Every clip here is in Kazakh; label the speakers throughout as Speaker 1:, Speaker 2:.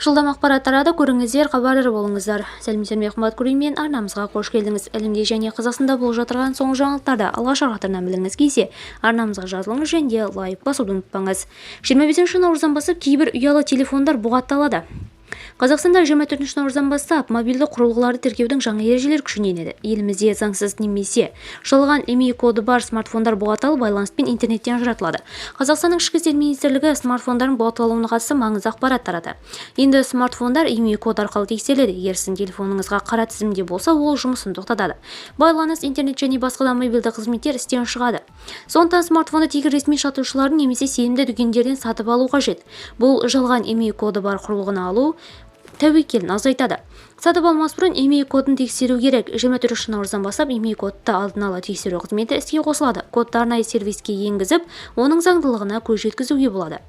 Speaker 1: Жылдам ақпарат тарады, көріңіздер, хабардар болыңыздар. Сәлеметсіздер ме, қымбат көрермен, арнамызға қош келдіңіз. Әлемде және Қазақстанда болып жатырған соңғы жаңалықтарды алғаш қатарынан білгіңіз келсе, арнамызға жазылыңыз және де лайк басуды ұмытпаңыз. 25 наурыздан бастап кейбір ұялы телефондар бұғатталады. Қазақстанда 24 наурыздан бастап мобильді құрылғыларды тіркеудің жаңа ережелері күшіне енеді. Елімізде заңсыз немесе жалған IMEI коды бар смартфондар бұғатталып, байланыс пен интернеттен ажыратылады. Қазақстанның Ішкі істер министрлігі смартфондардың бұғатталуына қатысты маңызды ақпарат тарады. Енді смартфондар IMEI код арқылы тексеріледі. Егер сіздің телефоныңызға қара тізімде болса, ол жұмысын тоқтатады. Байланыс, интернет және басқа да мобильді қызметтер істен шығады. Сондықтан смартфонды тек ресми сатушылардың немесе сенімді дүкендерден сатып алу қажет. Бұл жалған IMEI коды бар құрылғыны алу тәуекелін азайтады. Сатып алмас бұрын IMEI кодын тексеру керек. 24 наурыздан бастап IMEI кодты алдын ала тексеру қызметі іске қосылады. Кодты арнайы сервиске енгізіп, оның заңдылығына көз жеткізуге болады.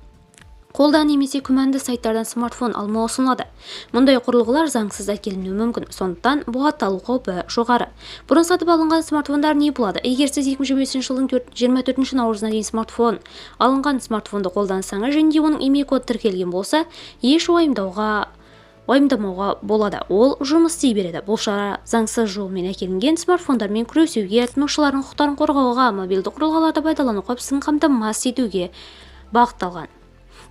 Speaker 1: Қолдан немесе күмәнді сайттардан смартфон алмау ұсынылады. Мұндай құрылғылар заңсыз әкелінуі мүмкін, сондықтан бұғатталу қаупі жоғары. Бұрын сатып алынған смартфондар не болады? Егер сіз 2025 жылдың 24 наурызына дейін алынған смартфонды қолдансаңыз және де оның IMEI коды тіркелген болса, еш уайымдамауға болады, ол жұмыс істей береді. Бұл шара заңсыз жолмен әкелінген смартфондармен күресуге, тұтынушылардың құқықтарын қорғауға, мобильді құрылғыларды пайдалану қауіпсіздігін қамтамасыз етуге бағытталған.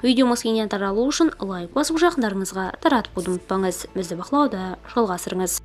Speaker 1: Видеомыз кеңінен таралу үшін лайк басып, жақындарыңызға таратып қоюды ұмытпаңыз. Бізді бақылауды жалғастырыңыз.